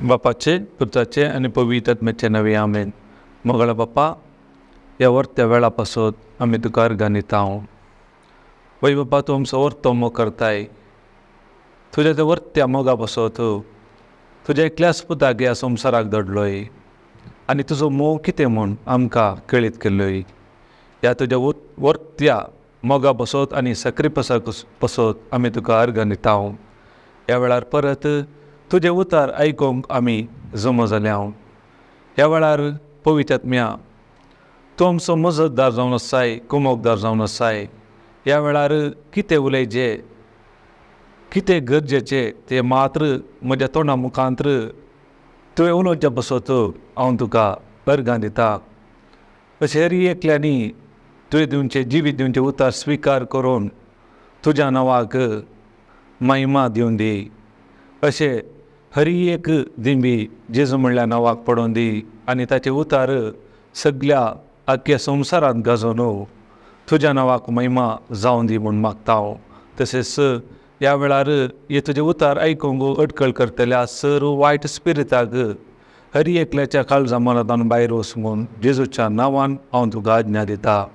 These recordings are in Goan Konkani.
बापाचे पुताचे आनी पवित्र आत्म्याचे नवे आमेन. मोगाळ बापा, ह्या वर्त्या वेळा पासत आमी तुका अर्गां दिता. वय बापा, तूं आमचो वर्तो मोग करताय. तुज्या त्या वर्त्या मोगा पासत तुज्या एकल्याच पुताक ह्या संवसाराक धाडलोय आनी तुजो मोग कितें म्हूण आमकां कळीत केल्लोय. ह्या तुज्या वर्त्या मोगा पासत आनी सक्रिपसा पासत आमी तुका अर्गां दिता. ह्या वेळार परत तुजें उतार आयकूंक आमी जमा जाल्या. ह्या वेळार पवित्र आत्म्या, तूं आमचो मजतदार जावन आसाय, कुमोकदार जावन आसाय. ह्या वेळार कितें उलयचें, कितें गरजेचें तें मात्र म्हज्या तोंडा मुखांत तुवें उलोवचें पासत हांव तुका अर्गां दिता. अशें हर एकल्यांनी तुवें दिवचें जिवीत दिवचें उतार स्विकार करून तुज्या नांवाक महिमा दिवन दी. अशें हरी एक दिंबी जेजू म्हणल्या नांवाक पडोवन दी आनी ताचे उतार सगल्या आख्ख्या संवसारांत गाजोवन तुज्या नांवाक महिमा जावन दी म्हूण मागता हांव. तशेंच ह्या वेळार हे तुजे उतार आयकूंक अटकळ करतल्या सर वायट स्पिरिताक हरी एकल्याच्या काळजा मनांत भायर वच म्हूण जेजूच्या नांवान हांव तुका आज्ञा दिता.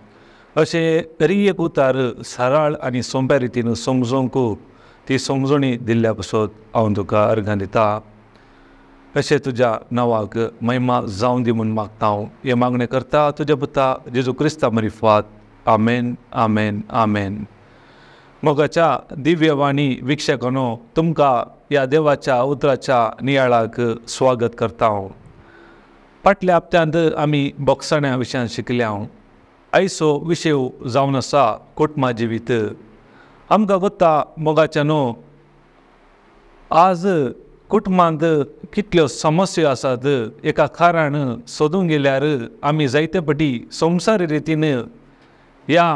अशें हरी एक उतार सरळ आनी सोंप्या रितीन समजोवंक ती समजणी दिल्ल्या पासत हांव तुका अर्गां दिता. अशें तुज्या नांवाक महिमा जावन दी म्हूण मागता हांव. हें मागणें करता तुज्या पुता जेजू क्रिस्ता मरिफात. आमेन, आमेन, आमेन. मोगाच्या दिव्यवाणी विक्षकांनो, तुमकां ह्या देवाच्या उतराच्या नियाळाक स्वागत करता हांव. फाटल्या हप्त्यांत आमी बोगसाण्या विशयान शिकल्या. आयचो विशय जावन आसा कुटुंबा जिवीत. आमकां गोत्ता मोगाच्या न्हू, आज कुटुंबांत कितल्यो समस्या आसात एका कारण सोदूंक गेल्यार आमी जायते पटी संवसारी रितीन ह्या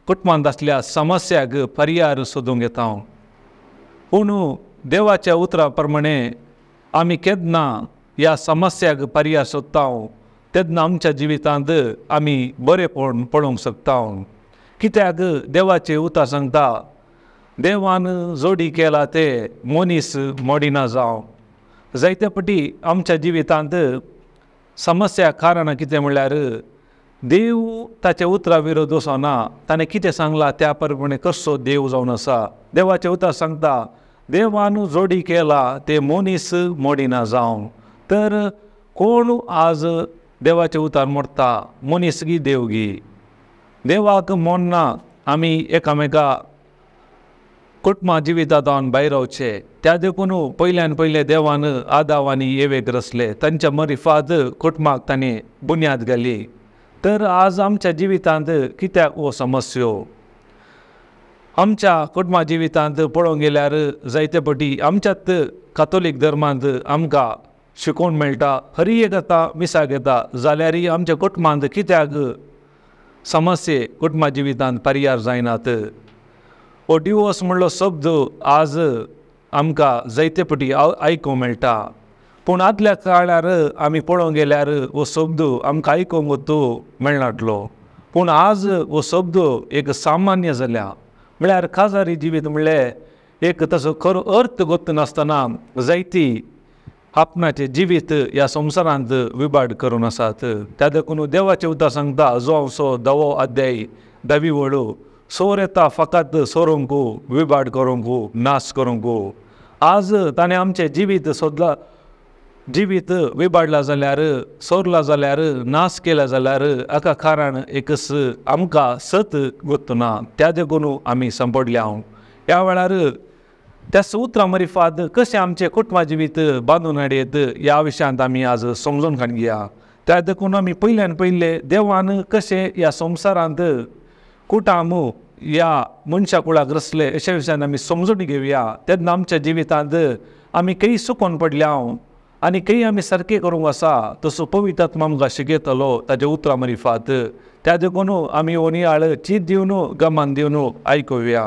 कुटुंबांत आसल्या समस्याक पर्याय सोदूंक येता. पूण देवाच्या उतरा प्रमाणे आमी केन्ना ह्या समस्याक पर्याय सोदता तेन्ना आमच्या जिवितांत आमी बरेपण पळोवंक शकता. कित्याक देवाचें उतर सांगता, देवान जोडी केला ते मनीस मोडिना जावं. जायते पटी आमच्या जिवितांत समस्या कारणां कितें म्हणल्यार देव ताच्या उतरा विरोध वचना, ताणें कितें सांगलां त्या प्रमाणे कसो देव जावन आसा. देवाचें उतर सांगता, देवान जोडी केला ते मनीस मोडिना जावं. तर कोण आज देवाचें उतर मोडटा, मनीस गी देव गी? देवाक मोडना आमी एकामेका कुटुंबा जिवितांत भायर रावचे. त्या देखून पयल्यान पयले देवान आदाव आनी एवेक रचले, तांच्या मरिफाद कुटुंबाक ताणें बुन्याद घाली. तर आज आमच्या जिवितांत कित्याक हो समस्यो? आमच्या कुटुंबा जिवितांत पळोवंक गेल्यार जायते पटी आमच्यात कातोलीक धर्मांत आमकां शिकोवंक मेळटा, हरी एक आतां मिसाक येता जाल्यारय आमच्या कुटुंबांत कित्याक समस्ये कुटुंबा जिवितांत पर्याय जायनात? हो डिवोर्स म्हणलो शब्द आज आमकां जायते पटी आयकूंक मेळटा. पूण आदल्या काळार आमी पळोवंक गेल्यार हो शब्द आमकां आयकूंक मेळनासलो. पूण आज हो शब्द एक सामान्य जाल्या. म्हळ्यार काजारी जिवीत म्हणलें एक तसो खरो अर्थ गोत्त नासतना जायती आपणाचें जिवीत ह्या संवसारांत विबाड करून आसात. त्या देखून देवाचें उतर सांगता, जो धवो अध्याय धावी वळू, सोर येता फकत सोरूंक, विबाड करूंक, नाश करूंक. आज ताणें आमचें जिवीत सोदलां, जिवीत विबाडलां जाल्यार, सोरलां जाल्यार, नाश केला जाल्यार हाका कारण एकच आमकां सत गोत्तना. त्या देखून आमी सांपडल्या. ह्या वेळार त्या उतरां मरिफाद कशें आमचें कुटुंबा जिवीत बांदून हाडयत ह्या विशयांत आमी आज समजून घेया. त्या देखून आमी पयल्यान पयले देवान कशें ह्या संवसारांत कुटाम ह्या मनशा कुळाक रचले अशा विशयान आमी समजून घेवया. तेन्ना आमच्या जिवितांत आमी खंय चुकोन पडल्या आनी खंय आमी सारकें करूंक आसा तसो पवित्र आत्मा आमकां शिकयतलो ताच्या उतरां मरिफात. त्या देखून आमी हो नियाळ चीत दिवन गमान दिवन आयकुया.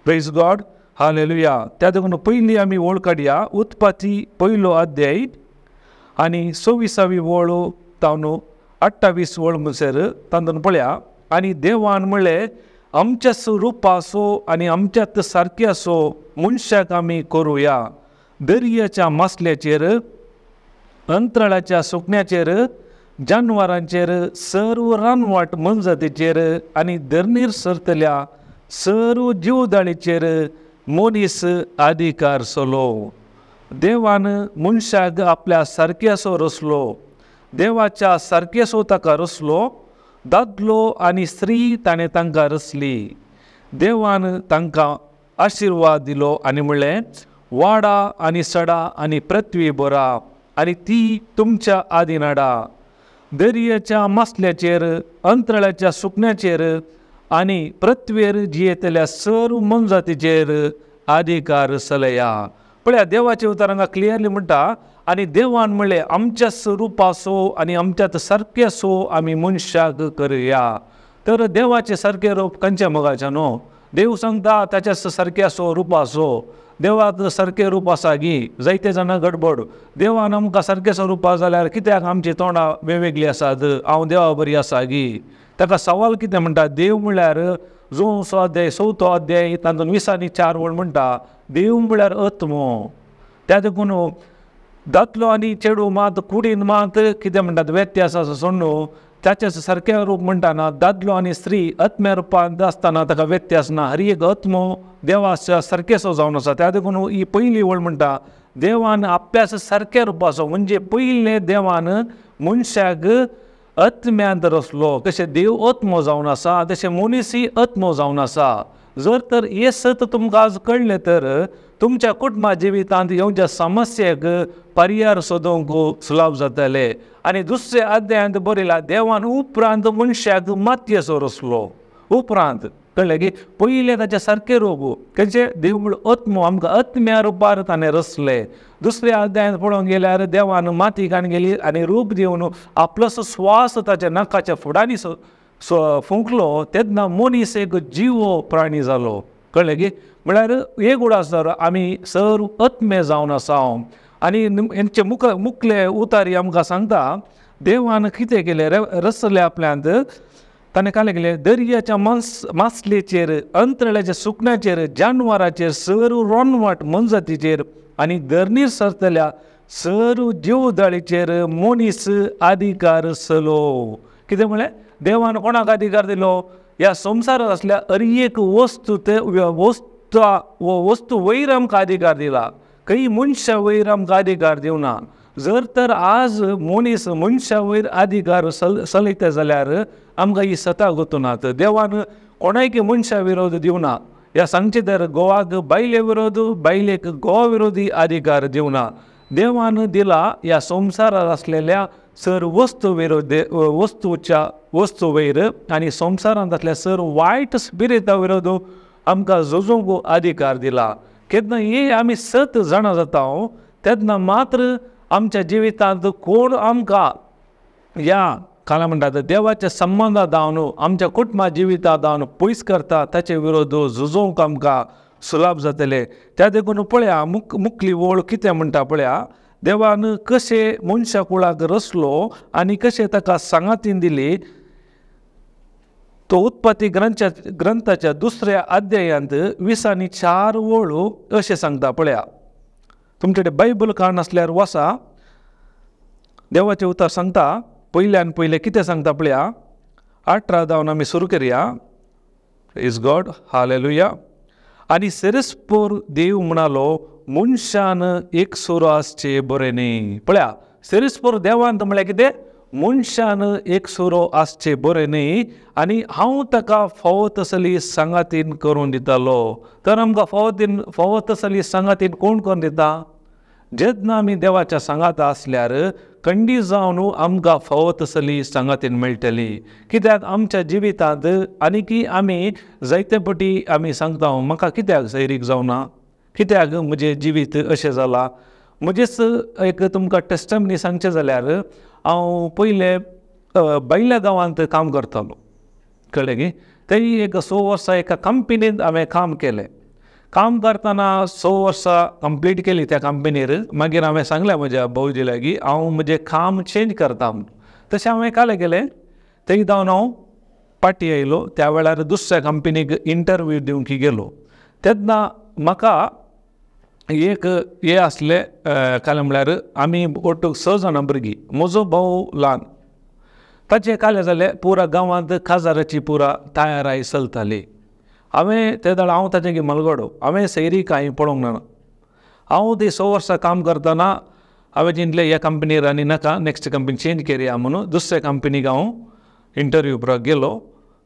Praise God, hallelujah. त्या देखून पयली आमी वळ काडया उत्पत्ती पयलो अध्याय आनी 26वी वळ तावन 28 वळ म्हणसर तातूंत पळया. आनी देवान म्हणलें, आमच्याच रुपाचो आनी आमच्यात सारके असो मनशाक आमी करुया, दर्याच्या मासल्याचेर अंतराळाच्या सुकण्याचेर, जानवरांचेर, सर्व रानवाट मनजातीचेर आनी धरणीर सरतल्या सर्व जिवदाळीचेर मनीस अधिकार चलो. देवान मनशाक आपल्या सारकेसो रचलो, देवाच्या सारकेसो ताका रचलो, दादलो आनी स्त्री ताणें तांकां रचली. देवान तांकां आशिर्वाद दिलो आनी म्हणलें, वाडा आनी सडा आनी पृथ्वी भरा आनी ती तुमच्या आदीन हाडा. दर्याच्या मासल्याचेर, अंतराळाच्या सुकण्याचेर आनी पृथ्वेर जियेतल्या सर्व मनजातीचेर अधिकार चलया. पळया देवाचे उतर हांगा क्लियरली म्हणटा, आनी देवान म्हणलें आमच्या रुपासो आनी आमच्यात सारकेसो आमी मनशाक करया. तर देवाचें सारकें रूप खंयच्या मोगाचें न्हू? देव सांगता ताच्या सारकेसो रुपासो. देवाक सारकें रूप आसा गी? जायते जाणां गडबड. देवान आमकां सारकेसो रूप जाल्यार कित्याक आमची तोंडां वेगवेगळीं आसात? हांव देवा बरी आसा गी? ताका सवाल कितें म्हणटा, देव म्हणल्यार जोसो अध्याय चवथो अध्याय तातूंत 20 आनी 4 वळ म्हणटा, देव म्हणल्यार आत्मो. त्या देखून दादलो आनी चेडूं मात कुडीन मात कितें म्हणटात व्यत्यास आसा सोडून ताचें सारकें रूप म्हणटाना दादलो आनी स्त्री आत्म्या रुपांत आसतना ताका व्यत्यास ना. हर एक आत्मो देवाच्या सारकेसो जावन आसा. त्या देखून ही पयली वळ म्हणटा देवान आपल्याच सारक्या रुपाचो, म्हणजे पयलें देवान मनशाक आत्म्यांत रचलो. कशें देव आत्मो जावन आसा तशें मनीसय आत्मो जावन आसा. जर तर हें सत तुमकां आज कळ्ळें तर तुमच्या कुटुंबा जिवितांत येवच्या समस्येक पर्याय सोदूंक सुलभ जातलें. आनी दुसऱ्या अध्यायांत बरयलां देवान उपरांत मनशाक मातयेचो रचलो. उपरांत कळ्ळें की पयलें ताचें सारकें रूप खंयचें देव म्हणल्यार आत्मो, आमकां आत्म्या रुपार ताणें रचलें. दुसऱ्या अध्यायांत पळोवंक गेल्यार देवान माती काडून गेली आनी रूप दिवन आपलोसो स्वास ताच्या नाकाच्या फुडांनी फुंकलो तेन्ना मनीस एक जिवो प्राणी जालो. कळ्ळें की म्हळ्यार एक उडास आमी सर्व आत्मे जावन आसा. आनी हेंचे मुखले उतारी आमकां सांगता देवान कितें केलें रचलें आपल्यांत. ताणें कालें केलें दर्याच्या मासलेचेर, अंतराळाच्या सुकण्याचेर, जानवराचेर, सर्व रानवाट मनजातीचेर आनी धरणीर सरतल्या सर्व जिवदाळीचेर मनीस अधिकार चलो. कितें म्हणलें देवान कोणाक अधिकार दिलो? ह्या संवसारांत आसल्या हर एक वस्तू ते वस्तू वयर आमकां अधिकार दिला, खंय मनशा वयर आमकां अधिकार दिवना. जर तर आज मनीस मनशा वयर अधिकार चलयता जाल्यार आमकां ही सता गोतुनात. देवान कोणायकी मनशा विरोध दिवना. ह्या सांगचें तर घोवाक बायले विरोध, बायलेक घोवा विरोधी अधिकार दिवना. देवान दिला ह्या संवसारांत आसलेल्या सर्व वस्तू विरोध वस्तूच्या वस्तू वयर आनी संवसारांत आसल्या सर्व वायट स्पिरिटा विरोध आमकां झुजूंक अधिकार दिला. केन्ना हे आमी सत जाणा जाता तेन्ना मात्र आमच्या जिवितांत कोण आमकां ह्या काला म्हणटात देवाच्या संबंदांत जावन आमच्या कुटुंबा जिवितांत जावन पयस करता ताचे विरोध झुजोवंक आमकां सुलभ जातले. त्या देखून पळया मुखली वळ कितें म्हणटा पळया, देवान कशें मनशा कुळाक रचलो आनी कशें ताका सांगातीन दिली. तो उत्पत्ती ग्रंथाच्या दुसऱ्या अध्यायांत 20 आनी 4 वळू अशें सांगता पळया. तुमचे कडेन बायबल काण आसल्यार वसा. देवाचें उतर सांगता पयल्यान पयलें कितें सांगता पळया. 18 जावन आमी सुरू करया. Is God, hallelujah. आनी सेरेस्पोर देव म्हणालो मनशान एक सुरो आसचें बरें न्ही. पळया सेरेस्पोर देवान म्हणल्यार कितें? मनशान एक सुरो आसचें बरें न्ही आनी हांव ताका फावो तसली सांगातीन करून दितालो. तर आमकां फावो तसली सांगातीन कोण करून दिता? जेन्ना आमी देवाच्या सांगाता आसल्यार खंडीत जावन आमकां फावो तसली सांगातीन मेळटली. कित्याक आमच्या जिवितांत आनीकी आमी जायते पटी आमी सांगता म्हाका कित्याक सैरीक जावना, कित्याक म्हजें जिवीत अशें जालां. म्हजेच एक तुमकां टेस्टमनी सांगचें जाल्यार हांव पयलें भायल्या गांवांत काम करतालो. कळ्ळें गी? थंय एक 6 वर्सां एका कंपनींत हांवें काम केलें. काम करतना 6 वर्सां कंप्लीट केली त्या कंपनीर. मागीर हांवें सांगलें म्हज्या भावजी लागीं हांव म्हजें काम चेंज करता म्हूण. तशें हांवें कालें केलें. थंय जावन हांव पाटी आयलो. त्या वेळार दुसऱ्या कंपनीक इंटरव्यू दिवंक गेलो तेन्ना म्हाका एक हे आसले कालें म्हळ्यार आमी ಒಟ್ಟು 6 जाणां भुरगीं, म्हजो भाव ल्हान, ताचें कालें जालें पुरा गांवांत काजाराची पुरा तयाराय चलताली। हांवें ते वेळार हांव ताचे मलगडो, हांवें सैरी कांय पळोवंक ना। हांव ती 6 वर्सां काम करतना हांवें चिंतलें ह्या कंपनीर आनी नाका, नेक्स्ट कंपनी चेंज करया म्हणून दुसऱ्या कंपनीक हांव इंटरव्यू पुरा गेलो।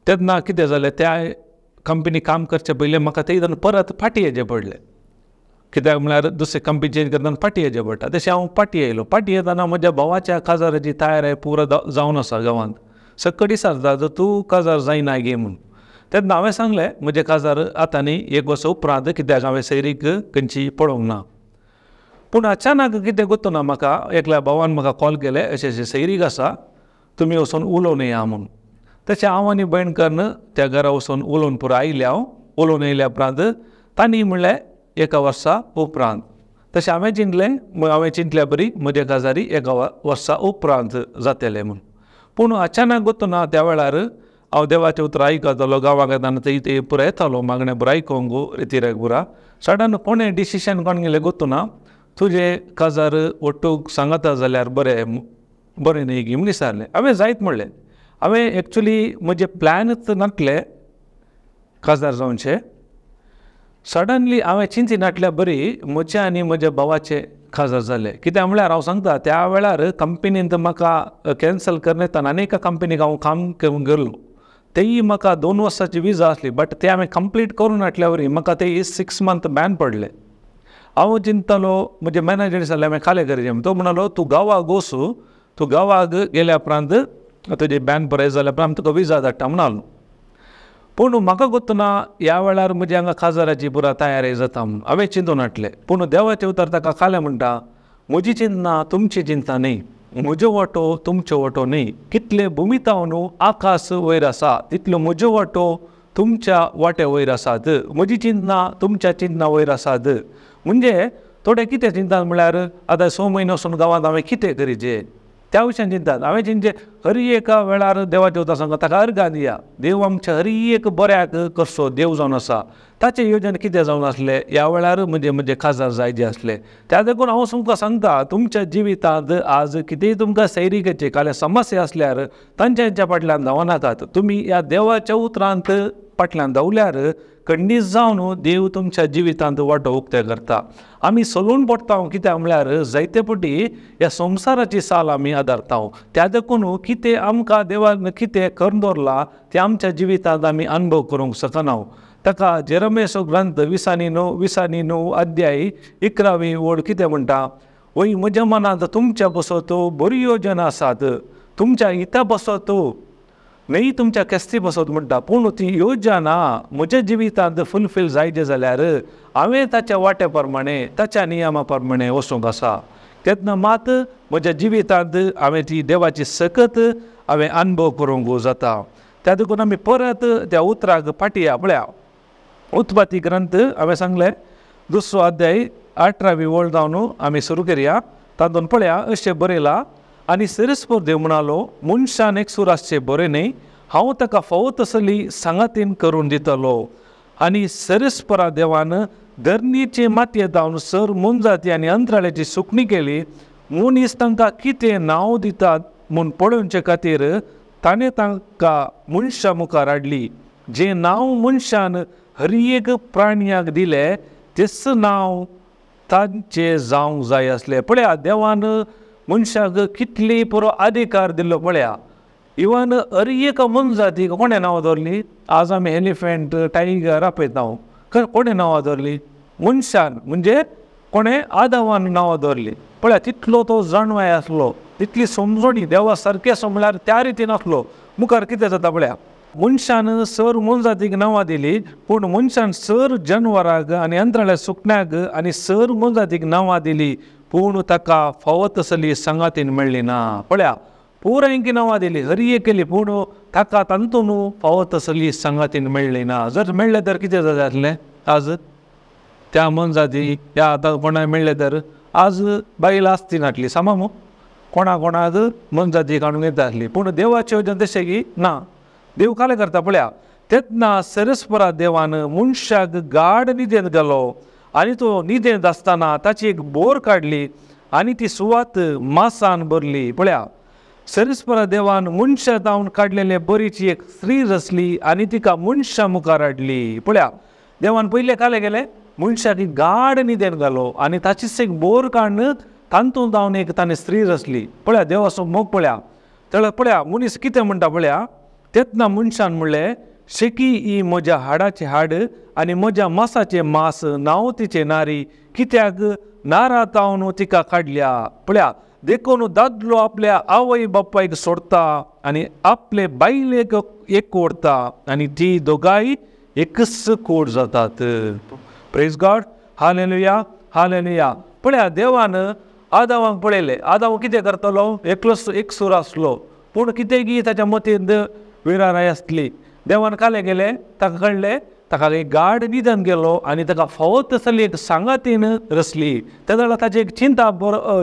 तेन्ना कितें जालें, त्या कंपनी काम करचे पयलीं म्हाका ते परत फाटीं येवचें पडलें, कित्याक म्हळ्यार दुसरी कंपनी चेंज करतना फाटीं येवचें पडटा। तशें हांव फाटीं येयलो। फाटीं येतना म्हज्या भावाच्या काजाराची तयारी पुरा जावन आसा गांवांत, सकट विचारता तूं काजार जायना गे म्हूण। तेन्ना हांवें सांगलें म्हजें काजार आतां न्ही, 1 वर्सा उपरांत, कित्याक हांवें सैरीक खंयची पळोवंक ना। पूण अचानक कितें गोत्तो ना, म्हाका एकल्या भावान म्हाका कॉल केलें, अशें अशें सैरीक आसा, तुमी वचून उलोवन येया म्हूण। तशें हांव आनी भयण करून त्या घरा वचून उलोवन पुरो आयले। हांव उलोवन येयल्या उपरांत तांणी म्हणलें 1 वर्सा उपरांत। तशें हांवें चिंतलें, हांवें चिंतल्या बरी म्हज्या काजारी 1 वर्सा उपरांत जातलें म्हूण। पूण अचानक गोत्तो ना, त्या वेळार हांव देवाचें उतर आयकतालो, गांवाक येतना ते पुरा येतालो मागणें पुरा आयकोंक रितिराक पुरा। सडन कोणें डिसिशन कोण गेलें गोत्तो ना, तुजें काजार ಒಟ್ಟುಗ್ सांगता जाल्यार बरें बरें न्ही गी म्हूण विचारलें। हांवें जायत म्हणलें। हांवें एक्चुली म्हजें प्लॅनच नासलें काजार जावचें। सडनली हांवें चिंती नासल्या बरी म्हजें आनी म्हज्या भावाचें काजार जालें। कित्याक म्हळ्यार हांव सांगता, त्या वेळार कंपनीन म्हाका कॅन्सल करून येतना आनी एका कंपनीक हांव काम करूंक गेल्लो, तेयी म्हाका 2 वर्सांची विजा आसली, बट ते हांवें कंप्लीट करूं नासल्या वरी म्हाका ते 6 मंथ बॅन पडले। हांव चिंततालो, म्हजे मॅनेजर विचारलें हांवें कालें करचें, तो म्हणालो तूं गांवाक वचू, तूं गांवाक गेल्या उपरांत तुजें बॅन पुराय जाल्या उपरांत तुका विजा धाडटा म्हणालो। पूण म्हाका गोत्तो ना ह्या वेळार म्हज्या हांगा काजाराची पुरा तयारी जाता म्हूण हांवें चिंतून हाडलें। पूण देवाचें उतर ताका कालें म्हणटा, म्हजी चिंतना तुमची चिंता न्ही, म्हज्यो वाटो तुमच्यो वाटो न्ही, कितले भुमितावन आकाश वयर आसा तितल्यो म्हज्यो वाटो तुमच्या वाटे वयर आसात, म्हजी चिंतना तुमच्या चिंतना वयर आसात। म्हणजे थोडे कितें चिंतात म्हळ्यार आतां 6 म्हयने वचून गांवांत हांवें कितें करीचें त्या विशयान चिंतात। हांवें चिंतचें हर एका वेळार देवाचें उतर सांगता ताका अर्गां दिया, देव आमच्या हर एक बऱ्याक कसो देव जावन आसा, ताचें योजन कितें जावन आसलें ह्या वेळार म्हजें म्हजें काजार जाय जें आसलें। त्या देखून हांव तुमकां सांगता, तुमच्या जिवितांत आज कितेंय तुमकां सैरिकेचें काल्यां समस्या आसल्यार तांच्या फाटल्यान धांवनाकात, तुमी ह्या देवाच्या उतरांत फाटल्यान धांवल्यार खंडीत जावन देव तुमच्या जिवितांत वाटो उक्ते करता। आमी सलून पडटा कित्याक म्हळ्यार जायते पटी ह्या संवसाराची साल आमी आदारता, त्या देखून कितें आमकां देवान कितें करून दवरलां तें आमच्या जिवितांत आमी अनुभव करूंक शकना। ताका जेरमेसो ग्रंथ 29 अध्याय 11वी ओळ कितें म्हणटा, वय म्हज्या मनांत तुमच्या बसत बरी योजना आसात, तुमच्या हिता बसत न्ही तुमच्या केस्ती बसत म्हणटा, पूण ती योजना म्हज्या जिवितांत फुलफील जायचे जाल्यार हांवें ताच्या वाट्या प्रमाणे ताच्या नियमा प्रमाणे वचूंक आसा, तेन्ना मात म्हज्या जिवितांत हांवें ती देवाची सकत हांवें अनुभव करूंक जाता। त्या देखून आमी परत त्या उतराक फाटी पळया, उत्पत्ती ग्रंथ हांवें सांगलें 2 अध्याय 18वी ओळ जावन आमी सुरू करया। तातूंत पळया अशें बरयलां, आनी सिरस्पर देव म्हणालो, मनशान एकसूर आसचें बरें न्ही, हांव ताका फावो तसली सांगातीन करून दितलो। आनी सिरस्परा देवान धरणीचे मातये जावन सर मोनजाती आनी अंतराळ्याची सुकणी केली, मनीस तांकां कितें नांव दितात म्हूण पळोवचे खातीर ताणें तांकां मनशा मुखार हाडली। जें नांव मनशान हर एक प्राण्याक दिलें तेच नांव तांचें जावंक जाय आसलें। पळया देवान मनशाक कितली पुरो अधिकार दिल्लो पळया, इवन हर एक मोनजातीक कोणें नांवां दवरली? आज आमी एलिफंट टायगर आपयता, कोणें नांवां दवरली? मनशान, म्हणजे कोणें आदावान नांवां दवरली। पळया तितलो तो जाणवाय आसलो, तितली समजणी देवा सारकें असो म्हळ्यार त्या रितीन आसलो। मुखार कितें जाता पळया, मनशान सर मोनजातीक नांवां दिली, पूण मनशान सर जनवराक आनी अंतराळ्या सुकण्याक आनी सर मोनजातीक नांवां दिली, पूण ताका फावो तसली सांगातीन मेळ्ळी ना। पळया पुरायकी नांवां दिली, हर एक केली, पूण ताका तातूंत फावो तसली सांगातीन मेळ्ळी ना। जर मेळ्ळें तर कितें जातलें? आज त्या मोनजाती त्या आतां कोणाक मेळ्ळें तर आज बायल आसती नासली, सामा मू कोणा कोणाक मोनजाती काडून येता आसली, पूण देवाचें योजन तशें की ना। देव कालें करता पळया, तेन्ना सरस्परा देवान मनशाक गाड न्हिदेंत घालो आनी तो न्हिदेंत आसतना ताची एक बोर काडली आनी ती सुवात मासान भरली. पळया, सरीस्परा देवान मनशा जावन काडलेले बरीची एक स्त्री रचली आनी तिका मनशा मुखार हाडली. पळया, देवान पयले काले गेले मनशाक एक गाड न्हिदेन घालो आनी ताचीच एक बोर काडून तातूंत जावन एक ताणें स्त्री रचली. पळया देवाचो मोग पळया. तळ पळया मनीस कितें म्हणटा पळया, तेन्ना मनशान म्हणलें, शेकी ही म्हज्या हाडाचें हाड आनी म्हज्या मासाचें मास, नांव तिचें नारी, कित्याक नारा तावन तिका काडल्या. पळया, देखून दादलो आपल्या आवय बापायक सोडता आनी आपले बायलेक एक ओडता आनी ती दोगांय एकच कोड जातात. Praise God, hallelujah, hallelujah. पळया देवान आदावाक पळयलें, आदाव कितें करतलो, एकलोच एकसूर आसलो, पूण कितें की ताच्या मतींत विराराय आसली. देवान काले गेले, ताका कळ्ळें, ताका एक गाड निधन गेलो आनी ताका फावो तसली एक सांगातीन रचली. त्या जाल्यार ताची एक चिंता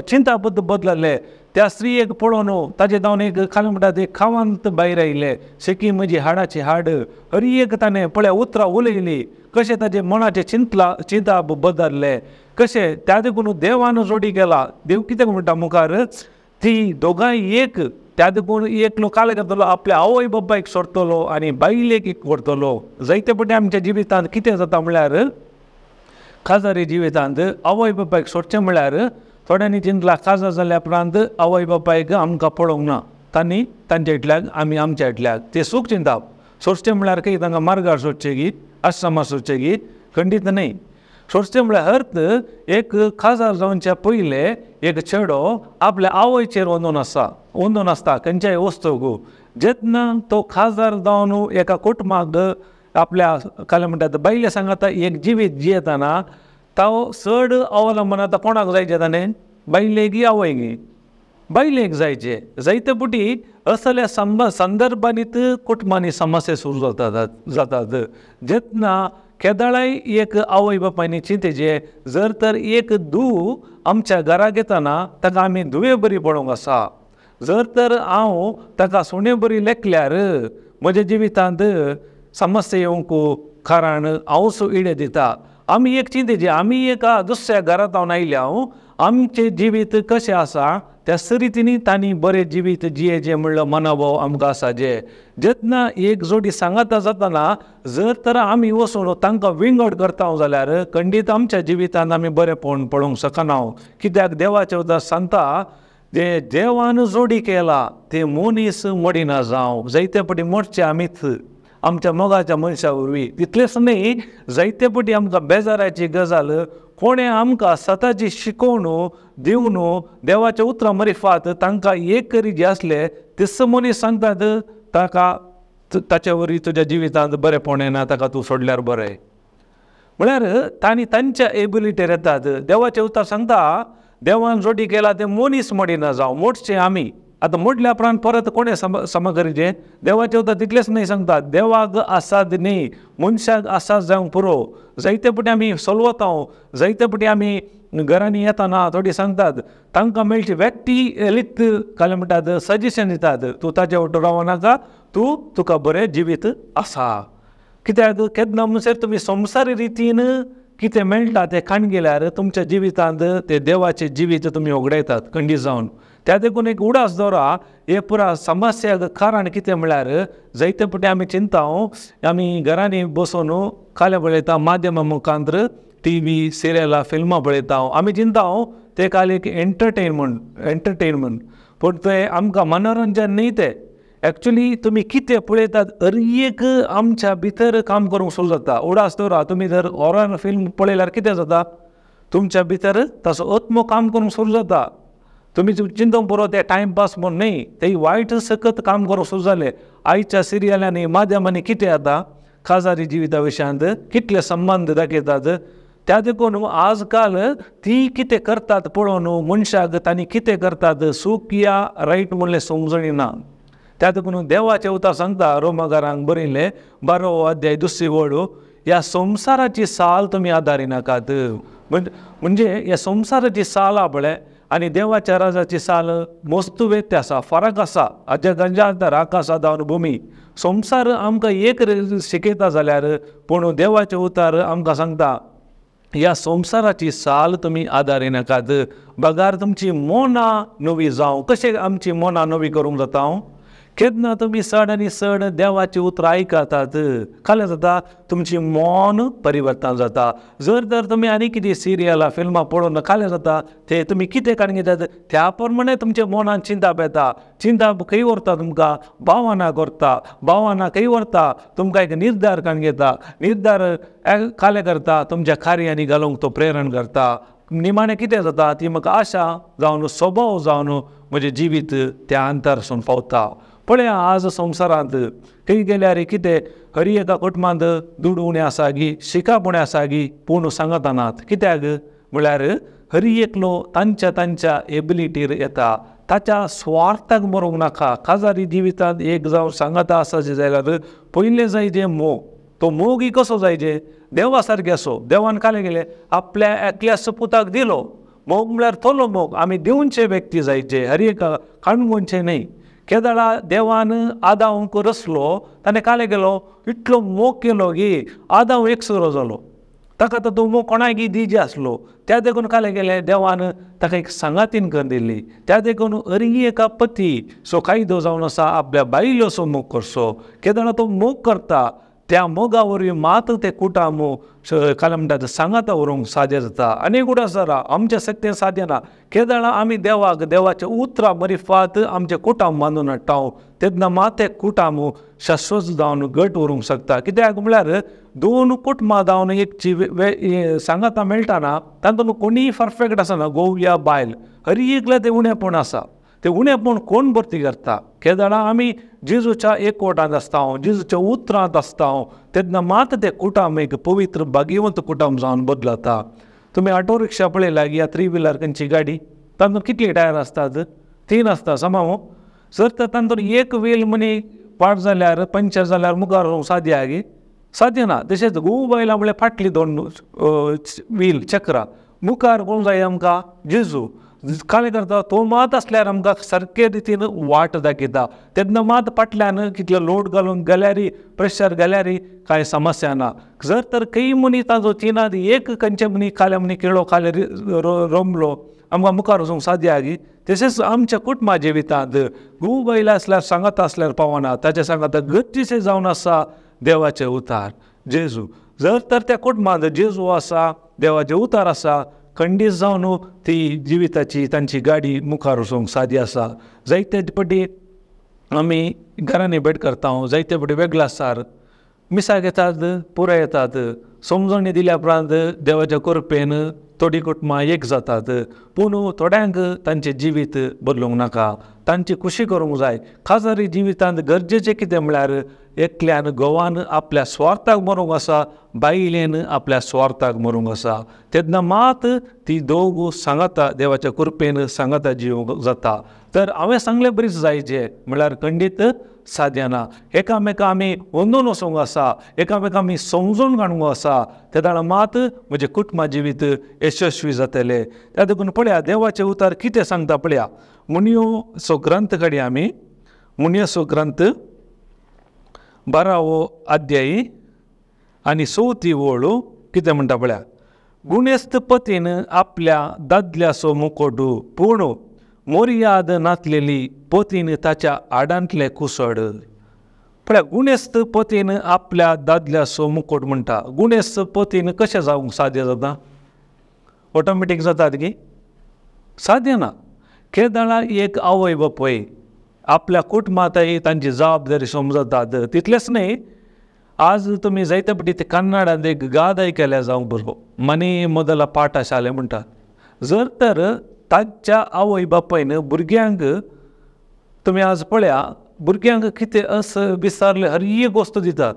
चिंता बदलले. त्या स्त्रियेक पळोवन ताजे जावन एक खालें म्हणटा ते खावांत भायर आयले, शेकी म्हजी हाडाची हाड. हरी एक ताणें पळया उतरां उलयली, कशें ताजे मनाचें चिंतला चिंता बदलले कशें. त्या देखून देवान जोडी केला. देव कितें म्हणटा मुखार, ती दोगांय एक. त्या देखून एकलो काल करतलो, आपल्या आवय बापायक सोडटलो आनी बायलेक एक व्हरतलो. जायते पटी आमच्या जिवितांत कितें जाता म्हणल्यार, काजारी जिवितांत आवय बापायक सोडचें म्हणल्यार थोड्यांनी चिंतला काजार जाल्या उपरांत आवय बापायक आमकां पळोवंक ना, तांणी तांच्या इतल्याक आमी आमच्या इतल्याक, ते सूख चिंताप. सोडचें म्हणल्यार खंय तांकां मार्गार सोडचें की आश्रमार सोडचें की, खंडीत न्हय. सोडचें म्हळ्यार अर्थ एक काजार जावच्या पयलें एक चेडो आपल्या आवयचेर वंदून आसा, वंदून आसता खंयच्याय वस्तूक. जेन्ना तो काजार जावन एका कुटुंबाक आपल्या काल म्हणटात बायले सांगाता एक जिवीत जियेतना तो चड अवलंबन आतां कोणाक जायचें, ताणें बायलेक आवयक, बायलेक जायचें. जायते पुटी असल्या संदर्भांनी कुटुंबांनी समस्या सुरू जातात. जेन्ना केदळाय एक आवय बापायनी चिंतेचें, जर तर एक धूव आमच्या घराक येतना ताका आमी धुवे बरी पळोवंक आसा, जर तर हांव ताका सुणे बरी लेखल्यार म्हज्या जिवितांत समस्या येवंक कारण हांव सो इडे दिता. आमी एक चिंतेचें, आमी एका दुसऱ्या घरांत हांव आयल्या, हांव आमचें जिवीत कशें आसा त्या रितीनी तांणी बरें जिवीत जियेचें म्हणलो मनोभाव आमकां आसा. जे जेन्ना एक जोडी सांगाता जातना जर तर आमी वचून तांकां विंगड करता जाल्यार खंडीत आमच्या जिवितांत आमी बरेंपण पळोवंक शकना. कित्याक देवाचें उतर सांगता, जे देवान जोडी केला ते मनीस मोडिना जावं. जायते पटी मोडचे आमीच आमच्या मोगाच्या मनशा वरवीं. तितलेंच न्हय, जायते पटी आमकां बेजाराची गजाल कोणें आमकां सताची शिकोवन दिवन देवाच्या उतरां मरिफात तांकां एक करी जे आसले तेच मनीस सांगतात ताका ताचे वरवीं तुज्या जिवितांत बरेंपण येना, ताका तूं सोडल्यार बरें. म्हळ्यार तांणी तांच्या एबिलिटीर येतात. देवाचें उतर सांगता देवान जोडी केला तें मनीस मोडिना जावं, मोडचें आमी. आतां मोडल्या उपरांत परत कोणें समा करीचें? देवाचें उतर तितलेंच न्हय सांगता, देवाक आसाद न्हय मनशाक आसाद जावंक पुरो. जायते पटी आमी सोलवता, जायते पटी आमी घरांनी येताना थोडी सांगतात तांकां मेळची व्यक्ती लिक्त काल म्हणटात सजेशन दितात, तूं ताजे वटेन रावो नाका, तूं तुका बरें जिवीत आसा. कित्याक केन्ना म्हणसर तुमी संवसारी रितीन कितें मेळटा तें खाण गेल्यार तुमच्या जिवितांत ते देवाचें जिवीत तुमी होगडायतात खंडीत जावन. त्या देखून एक उडास दवरा हे पुरा समस्याक कारण कितें म्हळ्यार जायते पटी आमी चिंता, आमी घरांनी बसून काले पळयता, माध्यमां मुखांतर टी व्ही सिरियलां फिल्मां पळयता, आमी चिंता ते काल एक एंटरटेनमेंट, पूण तें आमकां मनोरंजन न्ही. तें एक्चुली तुमी कितें पळयतात हर एक आमच्या भितर काम करूंक सुरू जाता. उडास दवरा, तुमी जर हॉरर फिल्म पळयल्यार कितें जाता, तुमच्या भितर ताचो आत्मो काम करूंक सुरू जाता. तुमी चिंतूंक पुरो ते टायमपास म्हूण न्हय, ते वायट सकत काम करूंक सुरू जाले. आयच्या सिरियलांनी माध्यमांनी कितें जाता, काजारी जिविता विशयांत कितले संबंद दाखयतात. त्या देखून आज काल ती कितें करतात पळोवन मनशाक तांणी कितें करतात सूख या रायट म्हणलें समजणी ना. त्या देखून देवाचें उतर सांगता रोमागारांक बरयलें 12 अध्याय 2 वळ, ह्या संवसाराची साल तुमी आदारिनाकात. म्हणजे ह्या संवसाराची साल पळय आनी देवाच्या राजाची साल मस्त व्यत्य आसा, फरक आसा. आज्या गंजांतर आकाशा दावन भुमी. संवसार आमकां एक शिकयता जाल्यार पूण देवाचें उतर आमकां सांगता ह्या संवसाराची साल तुमी आदारी नाकात, बगार तुमची मनां नवी जावं। कशें आमची मनां नवी करूंक जाता? केन्ना तुमी चड आनी चड देवाची उतरां आयकतात, कालें जाता तुमची मन परिवर्तन जाता। जर तर तुमी आनी कितें सिरियलां फिल्मां पळोवन कालें जाता ते तुमी कितें काडून घेतात त्या प्रमाणे तुमच्या मनान चिंताप येता। चिंताप खंय व्हरता तुमकां? भावना करता, भावना खंय व्हरता? तुमकां एक निर्धार काडून घेता, निर्धार कालें करता तुमच्या कार्यांनी घालूंक तो प्रेरण करता। निमाणें कितें जाता ती म्हाका आशा जावन स्वभाव जावन म्हजें जिवीत त्या अंतरसून पावता। पळया आज संवसारांत खंय गेल्यार कितें हरी एका कुटुंबांत दुडू उणें आसा गी, शिकप उणें आसा गी, पूण सांगता नात। कित्याक म्हळ्यार हरी एकलो तांच्या तांच्या एबिलिटीर येता, ताच्या स्वार्थाक मरूंक नाका। काजारी जिवितांत एक जावन सांगता आसाचे जाल्यार पयलें जाय जे मोग, तो मोगूय कसो जायचे? देवा सारके असो। देवान कालें गेलें आपल्या एकल्या सपुताक दिलो। मोग म्हळ्यार थोलो मोग आमी दिवचे व्यक्ती जायचे, हर एक काणगोनचे न्हय। केदळा देवान आदावंक रसलो, ताणें कालें केलो इतलो मोग केलो की आदाव एकसुरो जालो, ताका तो तो मोग कोणाक दिजे आसलो। त्या देखून कालें केलें देवान ताका एक सांगातीन करून दिली। त्या देखून अरी एका पती सो कायदो जावन आसा आपल्या बायलोसो मोग करचो। केदळा तो मोग करता त्या मोगा वरवीं मात ते कुटाम काल म्हणटा सांगाता व्हरूंक सादें जाता। आनी गुडा सरा आमच्या शक्तीन सादें ना। केदळा आमी देवाक देवाच्या उतरां मरिफात आमचें कुटाम बांदून हाडटा तेन्ना मात ते कुटाम शाश्वत जावन घट उरूंक शकता। कित्याक म्हळ्यार दोन कुटुंबां जावन एकची सांगाता मेळटा ना तातूंत कोणीय परफेक्ट आसना, घोव या बायल, हरी एकल्या तें उणेपण आसा। ते उणेपण कोण भरती करता? केदळा आमी जेजूच्या एकवटांत आसता, जेजूच्या उतरांत आसता तेन्ना मात ते कुटुंब एक पवित्र भाग्यवंत कुटुंब जावन बदलता। तुमी ऑटो रिक्षा पळयला या थ्री व्हिलर खंयची गाडी, तातूंत कितली टायर आसतात? 3 आसता समाव। जर तर तातूंत एक व्हील मनी पाड जाल्यार पंक्चर जाल्यार मुखार सादी आगी सादें ना। तशेंच घोव बायलां म्हळ्यार फाटली 2 व्हील चक्रां, मुखार कोण जाय आमकां? जेजू। कालें करता तो मात आसल्यार आमकां सारके रितीन वाट दाखयता। तेन्ना मात फाटल्यान कितलो लोड घालून गेल्यार प्रेशर गेल्यार कांय समस्या ना। जर तर खंय मनीस ताजो तिनांत एक खंयचे मनीस काल्या मनी केळो काले रोमलो आमकां मुखार वचूंक सादें आगी। तशेंच आमच्या कुटुंबा जिवितांत घोव बायल आसल्यार सांगात आसल्यार पावना, ताच्या सांगाता गरजेचें जावन आसा देवाचें उतार जेजू। जर तर त्या कुटुंबांत जेजू आसा, देवाचें उतार आसा, खंडीत जावन ती जिविताची तांची गाडी मुखार वचूंक सादी आसा। जायते पटी आमी घरांनी भेट करता, जायते पटी वेगळे आसार मिसाक येतात, पुराय येतात, समजणी दिल्या उपरांत देवाच्या कृपेन थोडीं कुटुंबां एक जातात। पूण थोड्यांक तांचें जिवीत बदलूंक नाका, तांची खुशी करूंक जाय। खाजरी जिवितांत गरजेचें कितें म्हळ्यार एकल्यान घोवान आपल्या स्वार्थाक मरूंक आसा, बायलेन आपल्या स्वार्थाक मरूंक आसा, तेन्ना मात ती दोग सांगाता देवाच्या कृपेन सांगाता जिवंक जाता। तर हांवें सांगलें बरीच जायचें म्हळ्यार खंडीत सादें ना। एकामेका आमी अंदून वचूंक आसा, एकामेका आमी समजून काडूंक आसा, तेन्ना मात म्हजें कुटुंबा जिवीत यशस्वी जातलें। त्या देखून पळया देवाचें उतर कितें सांगता पळया। मुनियोचो ग्रंथ काडया आमी, मुनियोचो ग्रंथ 12वो अध्यायी आनी 4थी ओळ कितें म्हणटा पळया। गुणेस्त पतीन आपल्या दादल्याचो मुकोटू, पूण मोर्याद नातलेली पतीन ताच्या आडांतले कुसड। पळया गुणेस्त पतीन आपल्या दादल्याचो मुकोट म्हणटा। गुणेस्त पतीन कशें जावंक सादें जाता? ऑटोमॅटीक जातात की? सादें ना। केदळा एक आवय बापूय आपल्या कुटुंबांतय तांची जबाबदारी समजतात। तितलेंच न्हय, आज तुमी जायते पटी ते कन्नडांत एक गाद आयकल्या जावंक बरो, मनी मोदला पाठशाले म्हणटात। जर तर तांच्या आवय बापायन भुरग्यांक तुमी आज पळया भुरग्यांक कितें असं विचारलें हर एक वस्तू दितात,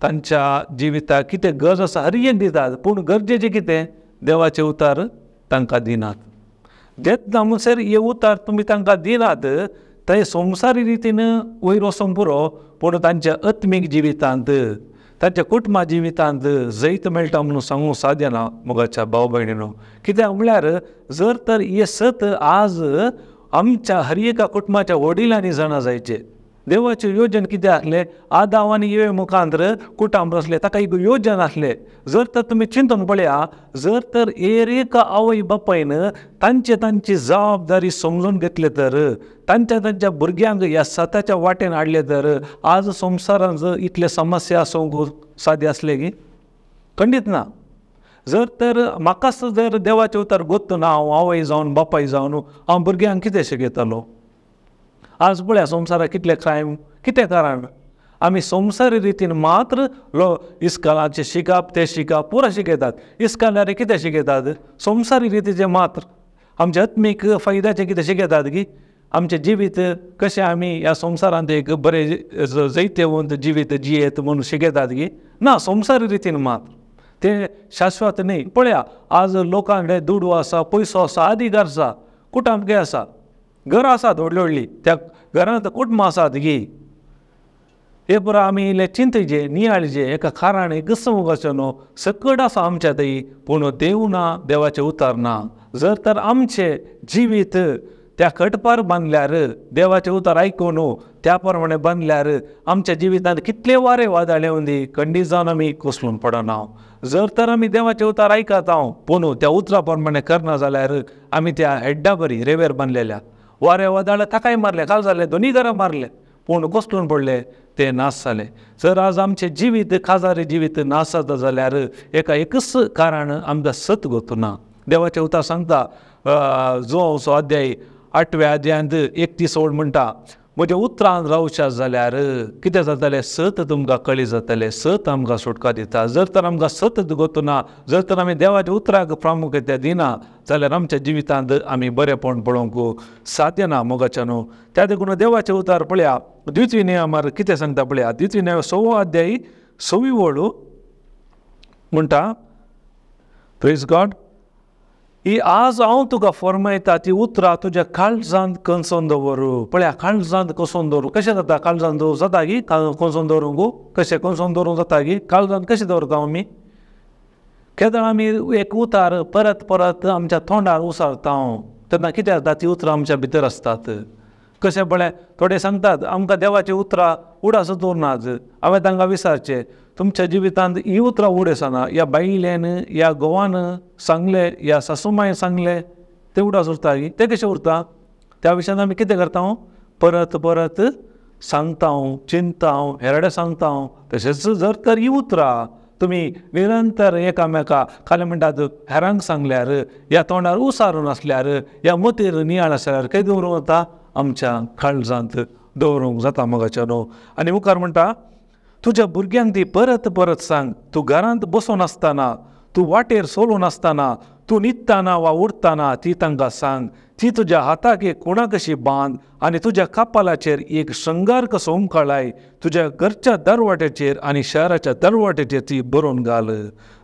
तांच्या जिविताक कितें गरज आसा हर एक दितात, पूण गरजेचें कितें देवाचें उतार तांकां दिनात। जेन्ना म्हणसर हे उतार तुमी तांकां दिनात ते संवसारी रितीन वयर वचोंक पुरो, पूण तांच्या आत्मीक जिवितांत तांच्या कुटुंबा जिवितांत जैत मेळटा म्हणून सांगूंक सादें ना मोगाच्या भाव भयणीनो। कित्याक म्हळ्यार जर तर हे सत आज आमच्या हर एका कुटुंबाच्या वडिलांनी जाणा जायचे, देवाचें योजन कितें आसलें? आदाव आनी इवे मुखांतर कुटाम आसलें, ताका एक योजन आसलें. जर तर तुमी चिंतून पळया, जर तर एक आवय बापायन तांचे तांची जबाबदारी समजून घेतले तर, तांच्या तांच्या भुरग्यांक ह्या सताच्या वाटेन हाडले तर आज संवसारांत इतले समस्या आसूंक सादी आसले की? खंडीत ना. जर तर म्हाकाच जर देवाचें उतर गोत्त ना, हांव आवय जावन बापाय जावन हांव भुरग्यांक कितें शिकयतलो? आज पळया संवसाराक कितले क्रायम, कितें कारण? आमी संवसारी रितीन मात्र लो इस्कालाचें शिकप, तें शिकप पुरो शिकयतात. इस्कालार कितें शिकयतात? संवसारी रितीचें मात्र. आमचे आत्मीक फायद्याचें कितें शिकयतात की आमचें जिवीत कशें आमी ह्या संवसारांत एक बरें जैतेवंत जिवीत जियेत म्हणून शिकयतात की ना? संवसारी रितीन मात्र, तें शाश्वत न्ही. पळया आज लोकां कडेन दुडू आसा, पयसो आसा, अधिकार आसा, कुटामके आसा, घरां आसात व्हडली व्हडली, त्या घरांत कुटुंबां आसात गी. हे पुरो आमी इल्लें चिंतचे, नियाळचे, एका कारण गुस्समूक आसचें न्हू. सकट आसा आमच्या थंय, पूण देव ना, देवाचें उतर ना. जर तर आमचें जिवीत त्या कटपार बांदल्यार, देवाचें उतर आयकून त्या प्रमाणे बांदल्यार आमच्या जिवितांत कितले वारे वादळ येवंदी, खंडीत जावन आमी कोसळून पडना. जर तर आमी देवाचें उतर आयकता पूण त्या उतरा प्रमाणे करना जाल्यार आमी त्या हेड्डा बरी रेवेर बांदलेल्या वारे वादळ ताकाय मारले, काल जाले दोनी घरां मारले, पूण कोसळून पडले, ते नाश जाले. जर आज आमचें जिवीत काजारी जिवीत नाश जाता जाल्यार एका एकच कारण, आमकां सत गोतना. देवाचें उतर सांगता जुवांवचो अध्याय 8व्या अध्यायांत 31 ओळ म्हणटा, म्हज्या उतरान रावशात जाल्यार कितें जातलें? सत तुमकां कळी जातलें, सत आमकां सुटका दिता. जर तर आमकां सत गोतना, जर तर आमी देवाच्या उतराक प्रामुख्य दिना जाल्यार आमच्या जिवितांत आमी बरेपण पळोवंक साध्य ना मोगाच्या न्हू. त्या देखून देवाचें उतर पळया द्वितीय नियमार कितें सांगता पळया, द्वितीय नियम 6वो अध्याय 6वी ओळ म्हणटा, प्रेज गॉड, ही आज हांव तुका फॉर्मायता ती उतरां तुज्या काळजांत कंसोन दवरू. पळया काळजांत कसोन दवरू, कशें जाता? काळजांत दवरूं जाता की? कंसोन दवरूंक कशें कंसोन दवरूंक जाता की? काळजांत कशें दवरता आमी? केदळ आमी एक उतार परत परत आमच्या तोंडार उसारता तेन्ना कितें जाता? ती उतरां आमच्या भितर आसतात. कशें पळय थोडे सांगतात आमकां देवाची उतरां उडास दवरनात, हांवें तांकां विचारचें तुमच्या जिवितांत ही उतरां उड आसना, ह्या बायलेन ह्या घोवान सांगलें, ह्या सासूमायन सांगलें, तें उडास उरता की? तें कशें उरता? त्या विशयान आमी कितें करता? परत परत सांगता, चिंतता, हेराडे सांगता. तशेंच जर तर ही उतरां तुमी निरंतर एकामेका खाली म्हणटात हेरांक सांगल्यार, ह्या तोंडार उसारून आसल्यार, ह्या मतीर नियाळ आसल्यार खंय दवरूंक जाता? आमच्या काळजांत दवरूंक जाता मोगाच्या न्हू. आनी मुखार म्हणटा, तुज्या भुरग्यांक ती परत परत सांग, तूं घरांत बसून आसतना, तूं वाटेर सोलून आसतना, तूं न्हिदतना वा उरतना ती तांकां सांग. ती तुज्या हाताक एक कुणा कशी बांद आनी तुज्या कपालाचेर एक शृंगार कसो उमकळाय, तुज्या घरच्या दरवाट्याचेर आनी शहराच्या दरवाट्याचेर ती बरोवन घाल.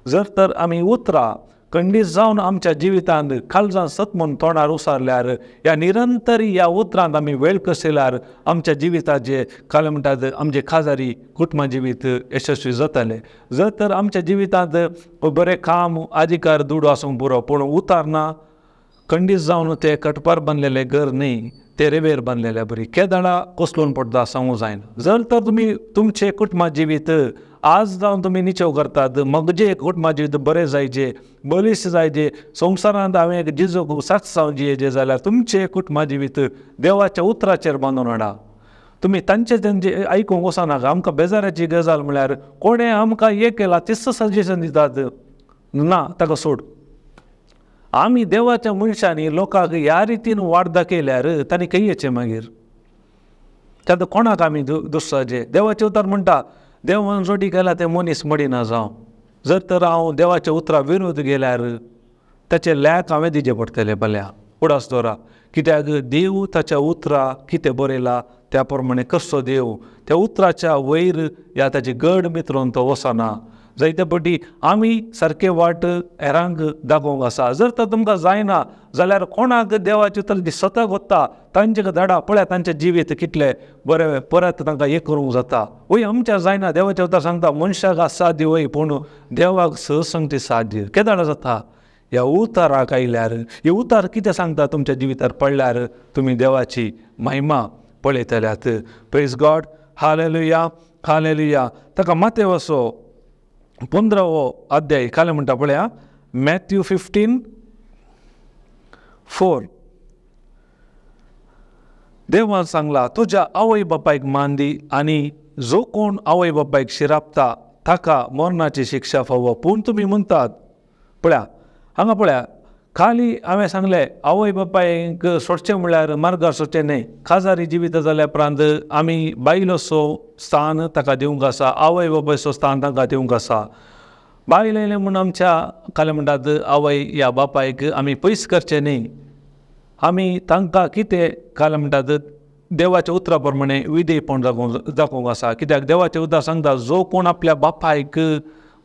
जर तर आमी उतरां खंडीत जावन आमच्या जिवितांत काळजांत सत म्हूण तोंडार उसारल्यार, ह्या निरंतर ह्या उतरांत आमी वेळ कसयल्यार आमच्या जिविताचे काल म्हणटात आमचे खाजारी कुटुंबा जिवीत यशस्वी जातालें. जर तर आमच्या जिवितांत बरें काम अधिकार दुडू आसूंक पुरो, पूण उतार ना, खंडीत जावन ते कटपार बांदलेलें घर न्ही, ते रेवेर बांदलेल्या बरी केदळा कोसलून पडटा सांगूं जायना. जर तर तुमी तुमचें कुटुंबा जिवीत आज जावन तुमी निचेव करतात, म्हजें कुटुंबा जिवीत बरें जायचें, बळिश्ट जायचें, संवसारांत हांवें एक जिजोक साक्ष जावन जियेचें जाल्यार तुमचें कुटुंबा जिवीत देवाच्या उतराचेर बांदून हाडा. तुमी तांचे तांचे आयकूंक वचनाका. आमकां बेजाराची गजाल म्हळ्यार कोणें आमकां एक केला तेच सजेशन दितात ना, ताका सोड. आमी देवाच्या मनशांनी लोकांक ह्या रितीन वाट दाखयल्यार तांणी खंय येचें मागीर? तेन्ना कोणाक आमी दुसराचें? देवाचें उतर म्हणटा देवान जोडी केला तें मनीस मडिना जावं. जर तर हांव देवाच्या उतरा विरोध गेल्यार ताचें लॅक हांवें दिवचें पडटलें भल्या. उडास दवरा, कित्याक देव ताच्या उतरा कितें बरयला त्या प्रमाणे कसो देव त्या उतराच्या वयर ह्या ताचे गड मित्रून तो वचना. जायते पटी आमी सारके वाट हेरांक दाखोवंक आसा. जर तर तुमकां जायना जाल्यार कोणाक देवाची उतर ती सतक वता तांचे धाडा, पळया तांचें जिवीत कितलें बरें परत तांकां एक करूंक जाता. वय आमच्या जायना, देवाचें उतर सांगता मनशाक साध्य वय पूण देवाक सहसंगती साध्य. केदाळ जाता? ह्या उताराक आयल्यार. हे उतार कितें सांगता? तुमच्या जिवितार पडल्यार तुमी देवाची महिमा पळयतल्यात. Praise God, hallelujah, hallelujah. ताका मातेवाचो 15वो अध्याय कालें म्हणटा पळया, मॅथ्यू 15:4. देवान सांगला तुज्या आवय बापायक मान दी आनी जो कोण आवय बापायक शिरापता ताका मरणाची शिक्षा फावो. पूण तुमी म्हणटात, पळया हांगा पळया, खाली हांवें सांगलें आवय बापायक सोडचें म्हणल्यार मार्गार सोडचें न्हय. काजारी जिवीत जाल्या उपरांत आमी बायलोसो स्थान ताका दिवंक आसा, आवय बापायचो स्थान तांकां दिवंक आसा. बायल आयलें म्हूण आमच्या कालें म्हणटात आवय या बापायक आमी पयस करचें न्हय. आमी तांकां कितें कालें म्हणटात देवाच्या उतरा प्रमाणे विधेयपण दाखोवंक आसा. कित्याक देवाचें उतर सांगता जो कोण आपल्या बापायक